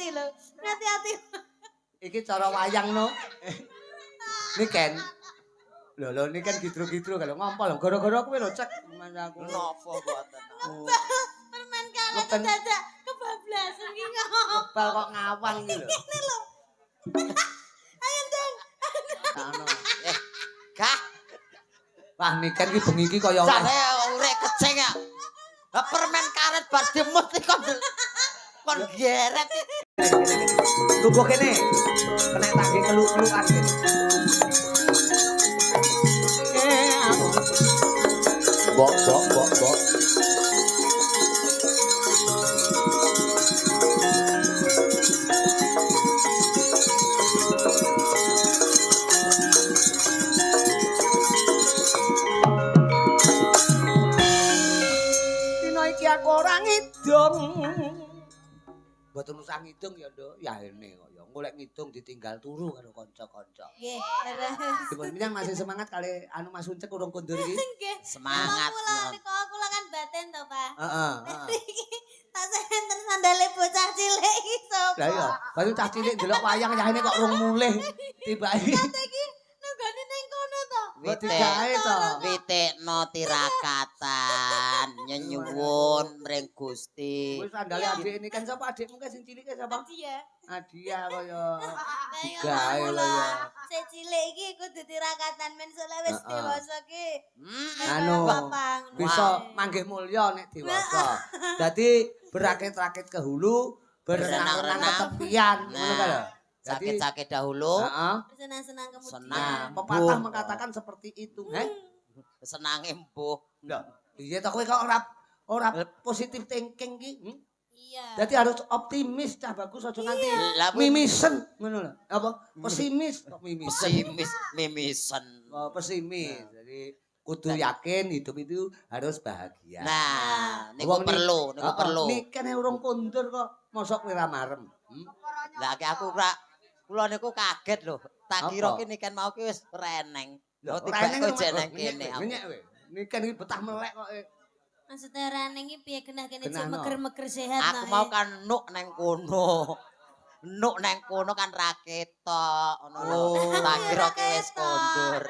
Hati-hati lho. Hati-hati. Iki cara wayang no. Niken. Lho lho niken gidro-gidro kalau ngompol lho gara-gara kowe lho cek mas aku. Napa mboten? Permen karet dadak kebablasan iki ngopo. Kebal kok ngawang iki lho. Ini lho. Ayo ndang. Sakno. Gah, Wah niken iki bengi iki kaya oleh. jare urek keceng ya. Lah permen karet bar dimut iki kon kon geret. Tunggu kene. Kena tangge keluk-kelukan kene. Aku. Bok bok bok bok. Dina iki aku ora ngidung. Mboten usah ngidung ya, Nduk. Ya ene kok ya. Engko lek ngidung ditinggal turu karo kanca-kanca. Nggih, leres. Dipun minang masih semangat kali anu Mas Uncek urung kondur iki. Nggih. Semangat. Kula niku kula kan batin to, Pak. Heeh, heeh. Iki tak enten sandale bocah cilik iki sapa? Lah iya, baru cah cilik ndelok wayang yahene kok rung mulih. Tibake Iki nunggone ning kono to. kok digawe to. Witekno tirakatan nyenyuwun mring Gusti. Wis sandale adik ini kan sapa adikmu ke sing cilik ke sapa? Dia. Adia kaya Lah iya digawe kula. kaya. Sik cilik iki kudu tirakatan men soalnya wis Heeh. dewasa ki. Anu, Papang. Bisa manggih mulya nek dewasa. Dadi berakit-rakit ke hulu, berenang-renang ke tepian, ngono ka lho. Dadi Sakit-sakit dahulu, heeh. Bersenang-senang kemudian. Senang. Nah, pepatah mengatakan seperti itu, heh. Senange mbuh. Lho, piye to kowe kok ora positif thinking ki? Hmm? Iya. Dadi harus optimis cah bagus aja nganti Lah kuwi mimisen ngono lho. Apa? Pesimis kok mimisen. pesimis mimisen. Oh, pesimis. Jadi kudu yakin hidup itu harus bahagia. Nah, niku Wong perlu, niku Heeh, perlu. Niken urung kondur kok mosok kowe ra marem. Hmm? Lah ki aku ora kula niku kaget lho. Tak kira Apa? ki niken mau ki wis reneng. Lho Ora tiba eneng kok kok jek nang kene aku. Ngenyek kowe. Niken iki betah melek kok. Maksudnya reneng iki piye genah kene Genah, cek no. meger-meger sehat Aku mau kan nuk nang kono. Nuk nang kono kan ra ketok ngono lho. Oh. Tak kira ki wis kondur.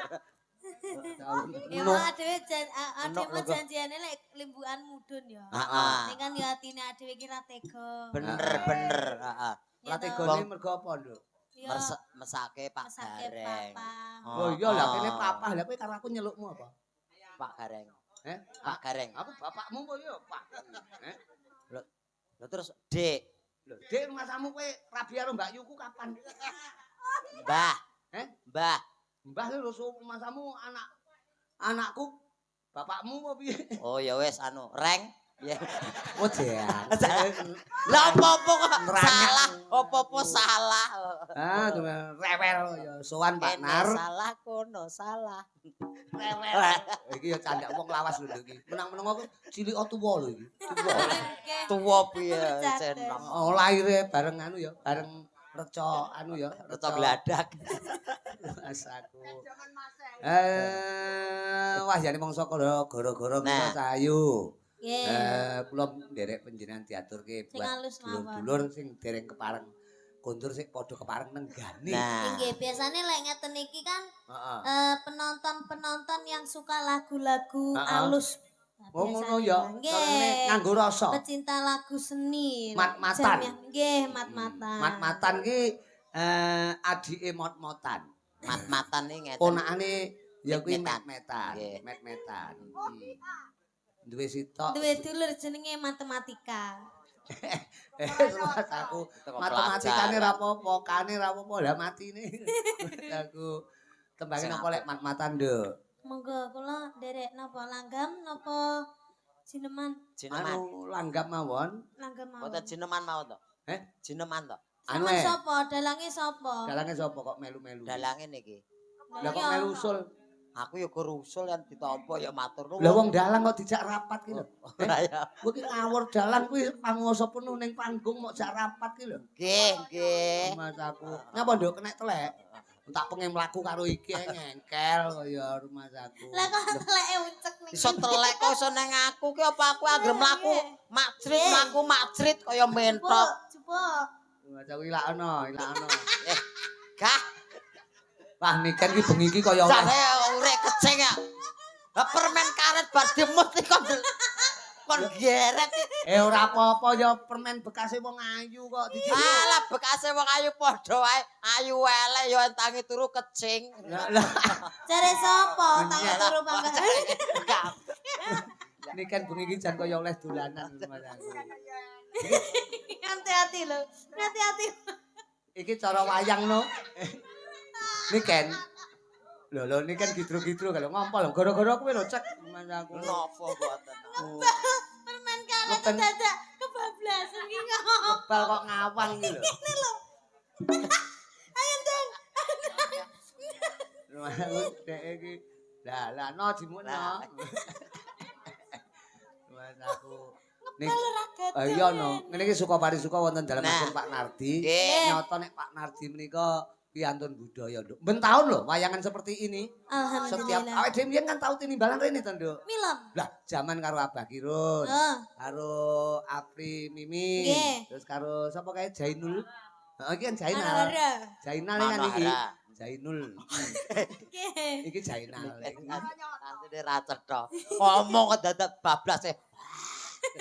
Ya Nuk. mau adewe jan Nuk adewe lho, kok. janjiane lek limbukan mudun ya. Heeh. Ning kan ya atine adewe iki ra tega. Bener bener, heeh. Ya Ora toh. tegone mergo apa, Nduk? Ya, Mesake Pak mesake Gareng. papa. Oh iya lah kene papa lah kowe karo aku nyelukmu apa? Pak Gareng. Eh? Pak Gareng. Aku bapakmu kok ya, Pak. Eh? Lho terus Dik, Lho, Dik masamu kowe rabi karo Mbak Yuku kapan? Mbah. Eh? Mbah. Mbah lho masamu anak anakku bapakmu apa piye? Oh ya wis anu, Reng. Ya. Oh, jean. Lah apa-apa kok Nerangak. salah, apa-apa salah. Ah, tuh, rewel ya sowan Pak Kene Nar. salah kono salah. Rewel. Iki ya candak wong lawas lho iki. Menang-menang aku cilik tuwa lho iki. Tuwa. Nggih. Tuwa piye Bercanda. cenom. Oh, lahire bareng anu ya, bareng reca anu ya, Reca gladak. Mas aku. Wah jane mangsa gara-gara Nah. kita sayu. Nggih. Kula nderek panjenengan diaturke Sing buat halus mawon. dulur-dulur sing dereng kepareng kondur sing padha kepareng nenggani. Nah. Nggih, biasane lek ngeten iki kan Heeh. penonton-penonton yang suka lagu-lagu Heeh. alus. Nah, Oh ngono biasane ya, Bang. carane Nggih. nganggo rasa. Pecinta lagu seni. Mat-matan. Jamiah. Nggih, mat-matan. Mat-matan ki adike mot-motan. Mat-matan iki ngeten. Ponakane ya kuwi Met-metan. met-metan, Nggih. met-metan. Duwe sitok. Duwe dulur jenenge matematika. Mas aku Teko matematikane pelajaran. ra apa-apa, kane ra apa-apa, lah matine. Aku tembange Sing napa lek mat-matan, Nduk? Monggo kula nderek napa langgam napa jineman Jineman. Anu langgam mawon. langgam mawon. Mboten jineman mawon to? Eh? Jineman to? Anu Sampeyan eh. sapa? Dalange sapa? Dalange sapa kok melu-melu? Dalange niki. Lah kok melu usul? Aku ya gur usul yang ditampa ya matur nuwun. Lah wong dalang kok dijak rapat ki lho. Lah ya. Kowe ki ngawur dalang kuwi panguwasa penuh ning panggung mok jak rapat ki lho. Nggih, nggih. Mas aku. Ngapa nduk kenek telek? Tak pengen mlaku karo iki ngengkel kaya rumah aku. Lah kok teleke uncek ning. Iso telek kok iso nang aku ki apa aku anggere mlaku makcrit mlaku makcrit kaya mentok. Jupuk, jupuk. Maca ilakno, ilakno. Gah, Wah, Niken ki bengi iki kaya oleh. jare urek kecing ya. Lah permen karet bar dimut iki kon kon geret. Eh ora apa-apa ya permen bekase wong ayu kok dadi. Alah bekase wong ayu padha wae, ayu elek ya entangi turu kecing. Lah lah, Jare sapa tangi turu pangkat. Gak. Niken bengi iki jan kaya oleh dolanan Mas aku. Hati-hati lho. Hati-hati. Iki cara wayang no. Niken. Lho lho Niken gidro-gidro kalau ngompol lho gara-gara kowe lho cek Mas aku. Nopo mboten. Oh, Permen karet Ngeben. dadak kebablasan iki ngopo. Ngebal kok ngawang iki lho. Ayo ndang. Mas aku dek iki. Lah lah no jimukno. Lah. Mas aku. Nih, Ngebal ora gatel. iya no. Ngene iki suka parisuka wonten dalem Nah. agung Pak Nardi. Nggih. Nyata nek Pak Nardi menika piantun budaya, Nduk. Ben taun lho wayangan seperti ini. Setiap Alhamdulillah. awake dhewe mbiyen kan tau tinimbalan rene to, Nduk. Milem. Lah, jaman karo Abah Kirun, Oh, karo Apri Mimin, Nggih. terus karo sapa kae Jainul. Heeh, iki kan Jainal. Ara-ara. Jainal kan iki. Manohara. Jainul. Nggih. Iki Jainal. Asline ra cetha. Ngomong kok dadak bablas e.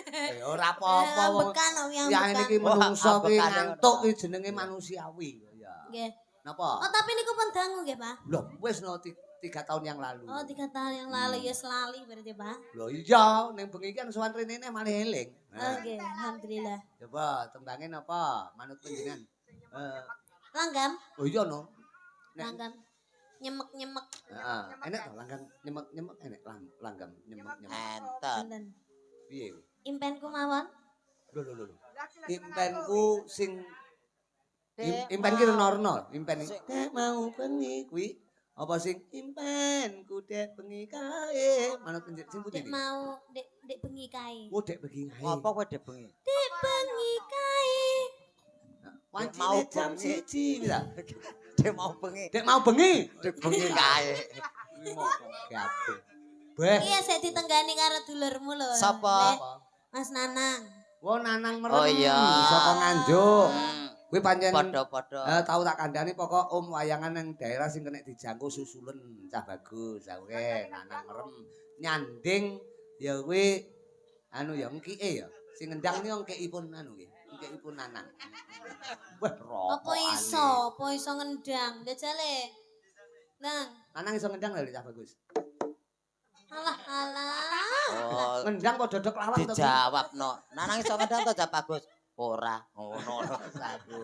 Eh, ora apa-apa wong. Ambekan kok Ya ngene iki ambekan. menungso Wah, kuwi ambekane ngantuk ngono. kuwi jenenge manusiawi. Ya. Nggih. Napa? Oh, tapi niku pun dangu nggih, Pak. Loh, wis no 3 tahun yang lalu. Oh, 3 tahun yang lalu ya selali berarti, Pak. Loh iya, ning bengi iki kan sowan rene neh malah eling. Oh, nggih, alhamdulillah. Coba tembange napa? Manut panjenengan. Eh, Langgam, oh iya no. Nek langgam. Nyemek-nyemek heeh, enek to langgam nyemek-nyemek enek langgam nyemek-nyemek. Enten. wonten. Piye? Impenku mawon. Lho lho lho. Impenku sing impen ki rena-rena, impen iki. Dek mau bengi kuwi apa sing impenku dek bengi kae. Manut panjenengan sing pundi Dek iki? mau dek dek bengi kae. Oh, dek bengi kae. Ngopo kowe dek bengi? Dek bengi kae. Wancine mau jam bengi. 1 kuwi ta. Dek mau bengi. Dek mau bengi. Dek bengi kae. Kuwi moko kabeh. Beh. Iya, sik ditenggani karo dulurmu lho. Sapa? Lek, Mas Nanang. Wo Nanang merem. Oh iya. Saka Nganjuk. Kuwi pancen Padha-padha. Tau tak kandhani pokok om wayangan nang daerah sing kena dijangkau susulen cah bagus. Oke, Nanang merem nyanding ya kuwi anu ya engkike ya. Sing ngendang ni engkikipun anu nggih. Engkikipun Nanang. Wah, rokok. Apa iso? Apa iso ngendang? Jajale. Nang. Nanang iso ngendang lho cah bagus. Alah alah. Oh, Ngendang kok dodok lawang to. dijawab no. Nanang iso ngendang to Cah Bagus? Ora, ngono. Aku.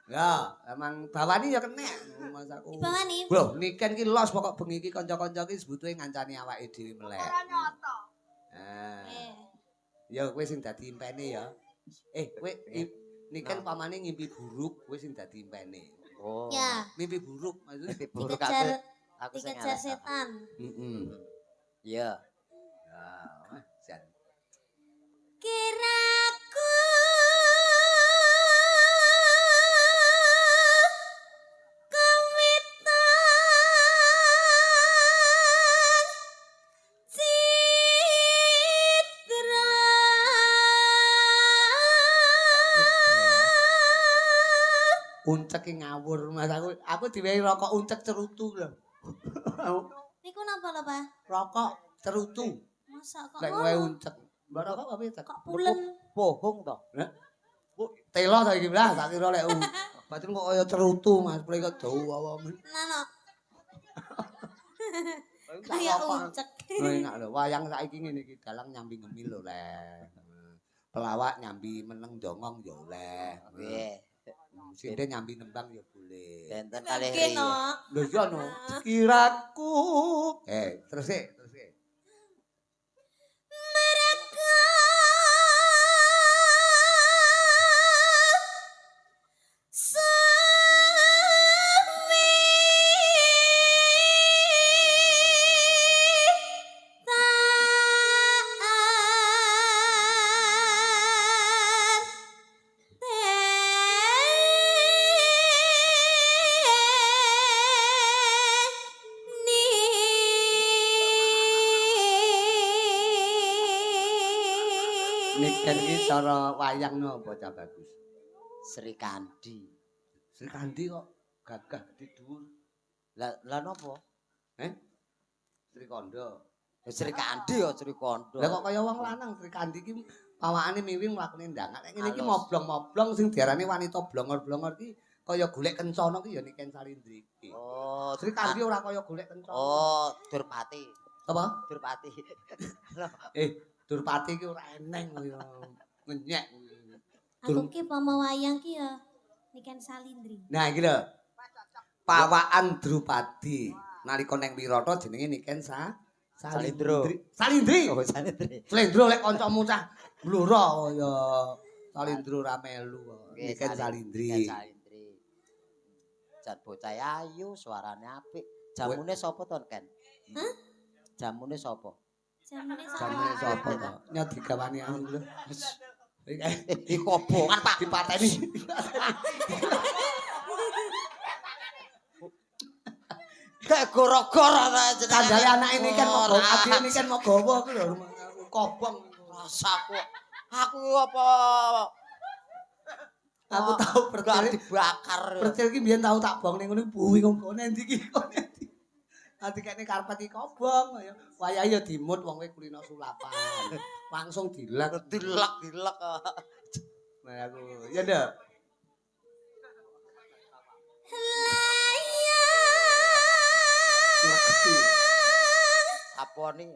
Ya, emang bawani ya kena Mas aku. Dibawani. Loh, Niken ki los pokok bengi iki kanca-kanca ki sebutuhe ngancani awake dhewe melek. Ora nyoto. Nah, Eh. ya kowe sing dadi impene ya. Eh, kowe Niken pamane ngimpi buruk, kowe sing dadi impene. Oh. Ya, Mimpi buruk maksudnya. Mimpi buruk aku. dikejar Aku sing dikejar elek. setan. Heeh. Iya. Ya, wah, jan. Kiraku kawitan citra Uncek ki ngawur Mas aku. Aku diwehi rokok uncek cerutu lho. Niku napa lho, Pak? Rokok cerutu. Masa kok Lek kowe ngono? uncek. Mbak rokok apa piye, Cek? Kok pulen? Bohong to. Bu, telo ta iki lah, tak kira lek batin kok kaya cerutu Mas, pre kok dawa men. Nano. Kayak uncek. Enak lho, wayang saiki ngene iki dalang nyambi ngemil lho leh. Pelawak nyambi meneng dongong ya oleh. Nggih. Sinden nyambi nembang ya boleh. Benten kalih Oke, ri. no. Lho iya no, kiraku. Eh, terus e, terus e. Mereka suwi taan teni. Niken iki cara wayang no bocah bagus. Sri Kandi. Sri Kandi kok gagah gede dhuwur. Lah lah napa? Eh? Sri Kondo. Sri Kandi ya Sri Kondo. Lah kok kaya wong lanang Sri Kandi iki pawakane miwing mlakune ndangan. Nek ngene iki moblong-moblong sing diarani wanita blongor-blongor iki kaya golek kencana ki ya Niken Salindri iki. Oh, Sri Kandi ora kaya golek kencana. Oh, Durpati. Apa? Durpati. Durpati ki ora eneng kaya ngenyek. Aku ki pomo wayang ki ya Niken Salindri. Nah iki lho. Pawakan Drupadi nalika neng Wirata jenenge Niken Salindro. Salindri. Oh, Salindri. Salindro lek kancamu cah blura kaya Salindro ra melu. Niken Salindri. Niken Salindri. Jan bocah ayu, suarane apik. Jamune sapa to, Ken? Hah? Jamune sapa? Jamune sapa? Jamune sapa to? Nyot digawani anu lho. Iki kobongan, Pak. Dipateni. Kayak goro-goro ta jenenge. Kandhane anake Niken mau gawa, adike Niken mau gawa ku lho kobong. Rasaku. Aku apa aku tau percil dibakar. Percil ki mbiyen tau tak bong ning ngono buwi kok endi iki kok endi. Ati kene karpet iki kobong ya. Wayahe ya dimut wong kowe kulino sulapan. Langsung dilek dilek-dilek. Nah aku ya ndak. Saponi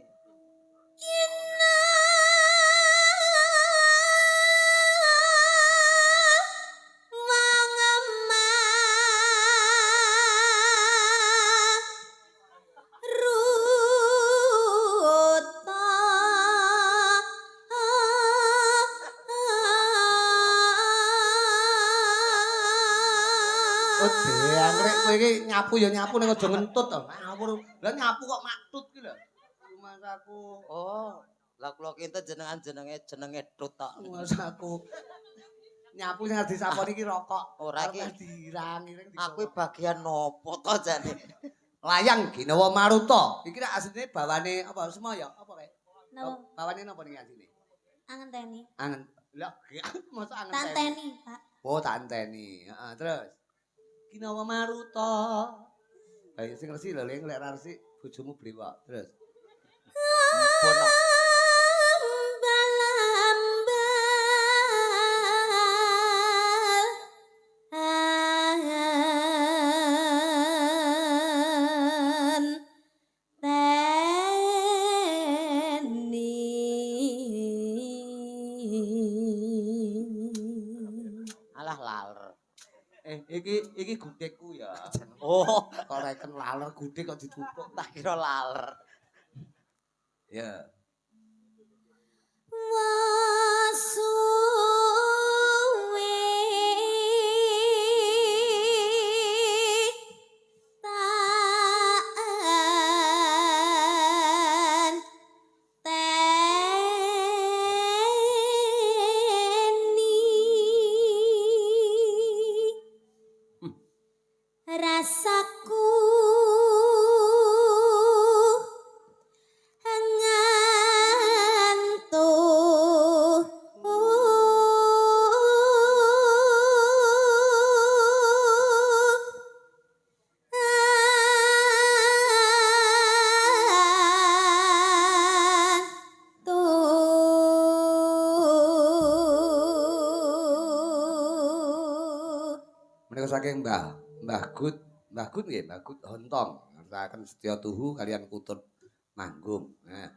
kowe iki nyapu ya nyapu ning aja ngentut to. Ngawur. Lah nyapu kok maktut ki lho. Masaku. Oh, lah kula kinten jenengan jenenge tut tok. Masaku. Nyapu sing arep disaponi iki rokok. Ora iki dirang-iring. Aku bagian nopo to jane? Layang Ginawa Maruta. Iki rak asline bawane apa Semaya? Apa kae? Napa? Bawane napa niki asline? Angenteni. Angen. Lah, mosok angenteni. Tanteni, Pak. Oh, tanteni. Heeh, terus Ginawa Maruta. Ayo sing resi lho, lek ora resi bojomu brewok. Terus. Ampun. Alah laler. Iki gudegku ya. Oh, kok reken laler gudeg kok ditumpuk tak kira laler. Ya. Wasuwe taan teni rasaku ngantuk ngantuk. Menika saking Mbah Gut, Mbah Gut nggih, Mbah Gut Hontong. Ngertakaken setya tuhu kalian kutut manggung. Nah,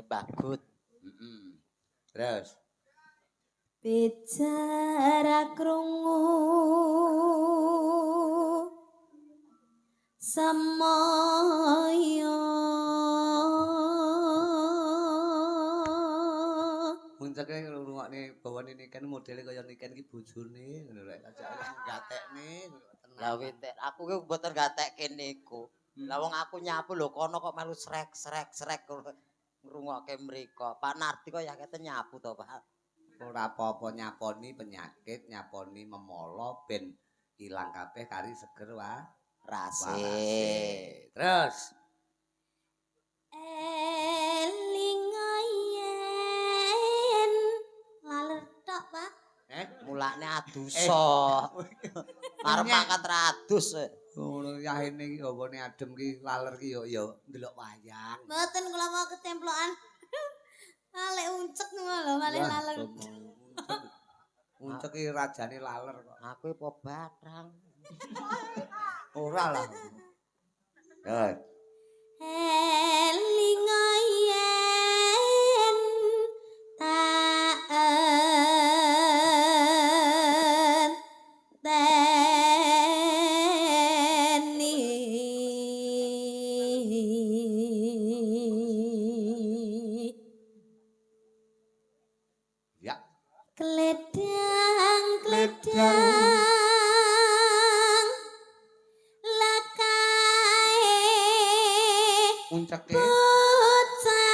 Mbah Gut. Heeh. Terus bicara krungu semaya. Muncake ngrungokne bawane Niken modele kaya Niken iki bojone ngono rek aja gatekne. Lah witek aku ki mboten gatekke niku. Lah wong aku nyapu lho kono kok melu srek srek srek ngrungokke mriko. Pak Nardi kok yakete nyapu to, Pak. Ora apa-apa nyaponi penyakit, nyaponi memolo ben ilang kabeh kari seger wa rase. Terus eling yen laler tok, Pak. Mulane adusa. Arep mangkat ra adus. Ngono yahene iki hawane adem ki laler ki yo ndelok wayang. Mboten kula mau ketemplokan. Lek uncek ngono lho, malih laler. Uncek ki rajane laler kok. Aku apa batrang. Ora lah. Ya. Eling yen tak enteni. Ya. Kledang kledang lakae unceke bocahe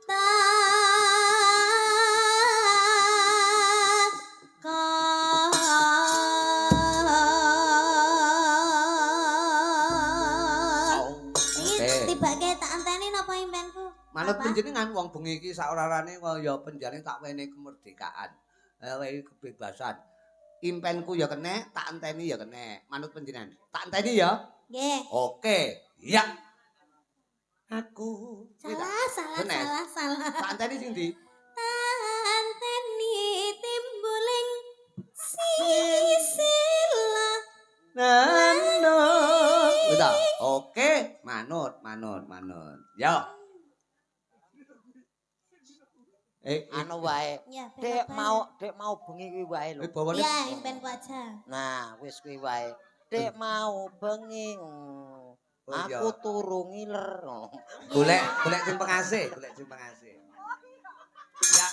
takon. Iki tibake tak enteni napa impenku? Manut panjenengan wong bengi iki saorarane kaya penjane tak wenehi kemerdekaan, wenehi kebebasan. Impenku ya kenek, tak enteni ya kenek. Manut panjenengan. Tak enteni ya? Nggih. Oke. Ya. Aku salah, salah, salah, salah. Tak enteni sing ndi? Tak enteni timbuling sisila. Nano. Udah. Oke, manut, manut, manut. Yo. Anu wae. Dek mau bengi kuwi wae lho. Iya, impenku aja. Nah, wis kuwi wae. Dek mau bengi. Aku turu ngiler. Golek, golek sing pengasih, golek sing pengasih. Ya.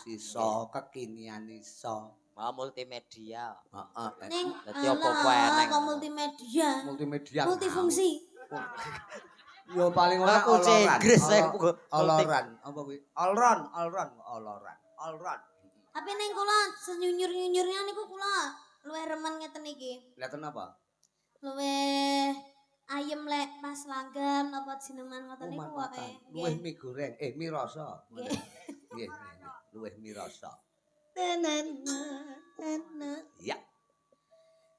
Iso kekinian iso. Mau multimedia. Heeh. Ning dadi apa-apa eneng. Kok multimedia. Multimedia. Multifungsi. Ya paling ora kunci Inggris oloran. Apa kuwi? Olron, olron, oloran. Olron. Tapi ning kula senyunyur-nyunyurnya niku kula luwih remen ngeten iki. Lha kenapa? Luwih ayem lek pas langgam napa jineman ngoten niku wae. Luwih mie goreng, mie rasa. Nggih. Luwih mirasa. Tenan tenan. Ya.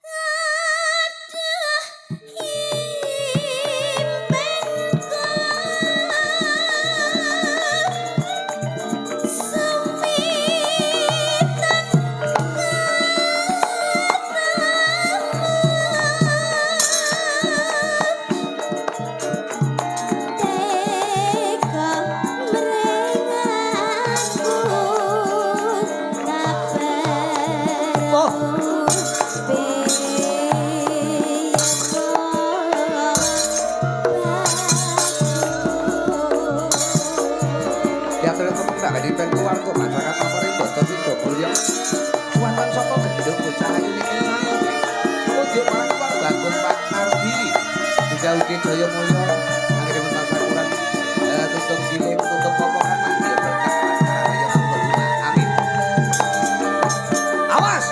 Aduh impenku suwitan katamu. Anggenipun keluarga masyarakat Mapari Boto Sidomulyo kuwatan saka gendhung bocah ayu niki sami. Ojo marang keluarga Agung Pak Nardi. Uga-ugi jaya mulya anggenipun tansah kurang tutung giling tutup popokan mandya berkah lantaran ya Allahumma amin. Awas.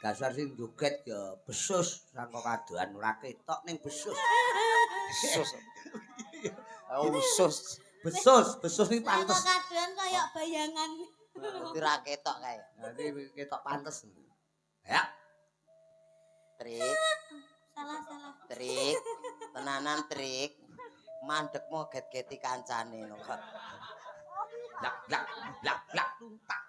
Dasar sing joget ya besus sangka kadohan ora ketok ning besus. Besus. Usus. Besus, besus iki pantes. Sangka kadohan kaya bayangan. Dadi ra ketok kae. Dadi ketok pantes. Ya. Trik. Salah-salah. Trik. Tenanan trik. Mandekmu get-geti kancane no kok. Lak lak lak lak tuntak.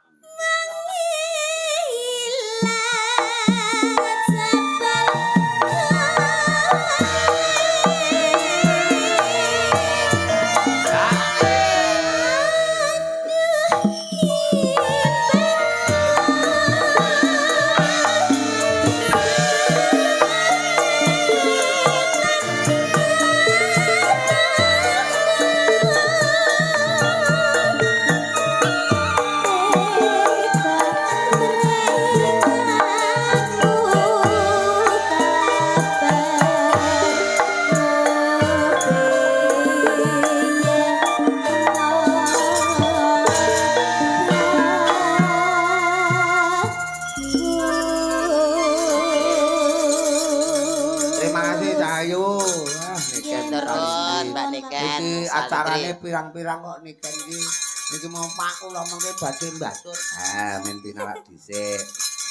Acarane pirang-pirang kok niken iki. Niki mau Pak kula mengke badhe mbasur. Ah, men pinarak dhisik.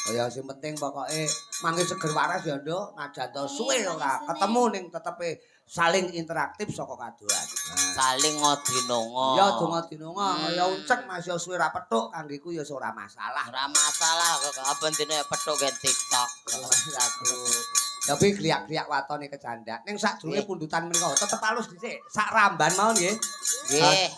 Kaya sing penting pokoke mangke seger waras ya, Nduk. Najan to suwe ora ketemu ning tetepe saling interaktif saka kadohan. Saling ngodinonga. Ya donga dinonga, kaya uncek Mas ya suwe ra petuk kanggeku ya ora masalah. Ora masalah kok aben dene petuk gen TikTok. Aku. Tapi gliak-gliak watone kecandak. Ning sadurunge pundutan menika tetep alus dhisik. Sak ramban mawon nggih. Nggih.